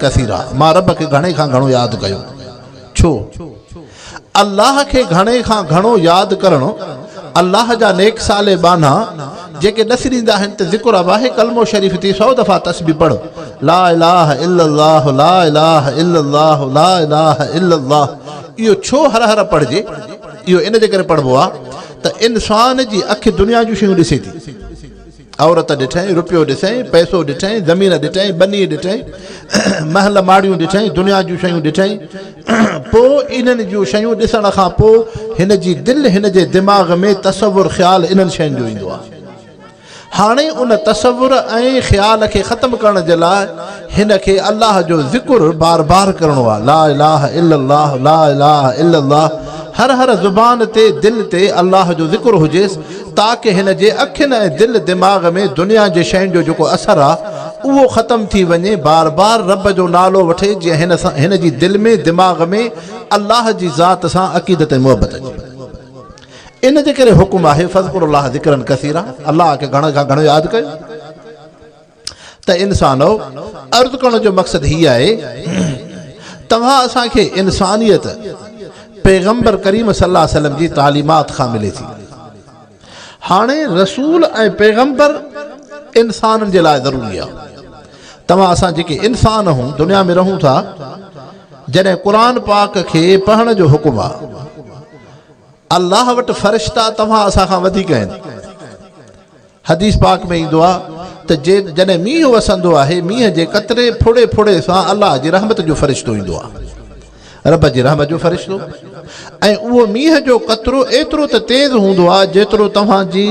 ڪثيرا مان رب کي گهڻي کان گهڻو ياد ڪيو. ڇو؟ الله کي گهڻي کان گهڻو ياد ڪرڻ، الله جا نيڪ صالح ٻانها جيڪي ڏس ڏيندا آهن ته ذڪر آهي ڪلمو شريف ٿي سو دفعا تسبيح پڙھ لا اله الا الله لا اله الا الله لا اله الا الله اهو ڇو هر هر پڙهجي؟ اهو ان جي ڪري پڙهبو آهي ته انسان جي اک دنيا جون شيون ڏسي ٿي. عورت ڏٺئين، روپيو ڏسئين، پئسو ڏٺئين، زمين ڏٺئين، ٻني ڏٺئين، محل ماڙيون ڏٺئين، دنيا جون شيون ڏٺئين، پوء انهن جون شيون ڏسڻ کان پوء هن جي دل هن جي دماغ ۾ تصور خيال انهن شين جو ايندو آهي. هاڻي ان تصور ۽ خيال کي ختم ڪرڻ جي لاء هن کي الله جو ذڪر بار بار ڪرڻو آهي، لا اله الا الله، لا اله الا الله، هر هر زبان تي دل تي الله جو ذڪر هجيس، تاڪه هن جي اکين ۽ دل دماغ ۾ دنيا جي شين جو جيڪو اثر آ اهو ختم ٿي وڃي بار بار رب جو نالو وٺي جيئن هن سان هن جي دل ۾ دماغ ۾ الله جي ذات سان عقيدت ۽ محبت اچي ان جي ڪري حڪم آهي فاذڪروا الله ذڪرا ڪثيرا الله کي گهڻي کان گهڻو ياد ڪيو. ته انسانؤ! عرض ڪرڻ جو مقصد هي آهي، توهان اسان کي انسانيت پيغمبر ڪريم صلي الله عليه وسلم جي تعليمات کان ملي ٿي. هاڻي رسول ۽ پيغمبر انسانن جي لاء ضروري آهي. توهان اسان جيڪي انسان هون دنيا ۾ رهون ٿا، جڏهن قرآن پاڪ کي پڙهڻ جو حڪم آهي، الله وٽ فرشتا توهان اسان کان وڌيڪ آهن. حديث پاڪ ۾ ايندو آهي ته جڏهن مينهن وسندو آهي، مينهن جي قطري ڦڙي ڦڙي سان الله جي رحمت جو فرشتو ايندو آهي، رب جي رحمت جو فرشتو، ۽ اهو مينهن جو قطرو ايترو ته تيز هوندو آهي جيترو توهان جي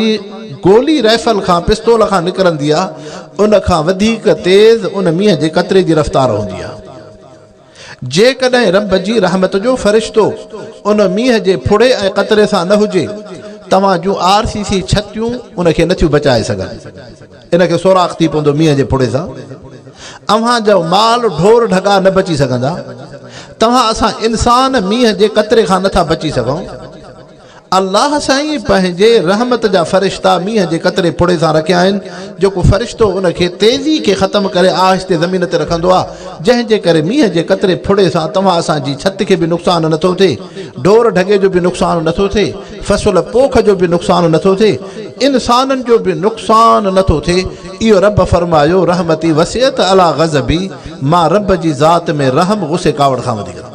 گولي رائفل کان پستول کان نڪرندي آهي، ان کان وڌيڪ تيز ان مينهن جي قطري جي رفتار هوندي آهي. جيڪڏهن رب جي رحمت جو فرشتو ان مينهن جي ڦڙي ۽ قطري سان نه هجي، توهان جون آر سي سي ڇتيون ان کي نٿيون بچائي سگهن. ان کي سوراخ ٿي پوندو مينهن جي ڦڙي سان. اوهان جو مال ڍور ڍڳا نه بچي سگهندا. توهان اسان انسان مينهن جي قطري کان نٿا بچي سگهون. الله سائين پنهنجي رحمت جا فرشتا مينهن جي قطري ڦڙي سان رکيا آهن، جيڪو فرشتو ان کي تيزي کي ختم ڪري آهستي زمين تي رکندو آهي، جنهن جي ڪري مينهن جي قطري ڦڙي سان توهان اسان جي ڇت کي به نقصان نٿو ٿئي، ڍور ڍڳي جو به نقصان نٿو ٿئي، فصل پوک جو به نقصان نٿو ٿئي، انسانن جو به نقصان نٿو ٿئي، اهو رب فرمايو، رحمتي وسعت علي غضبي، مان رب جي ذات ۾ رحم غصي ڪاوڙ کان وڌيڪ.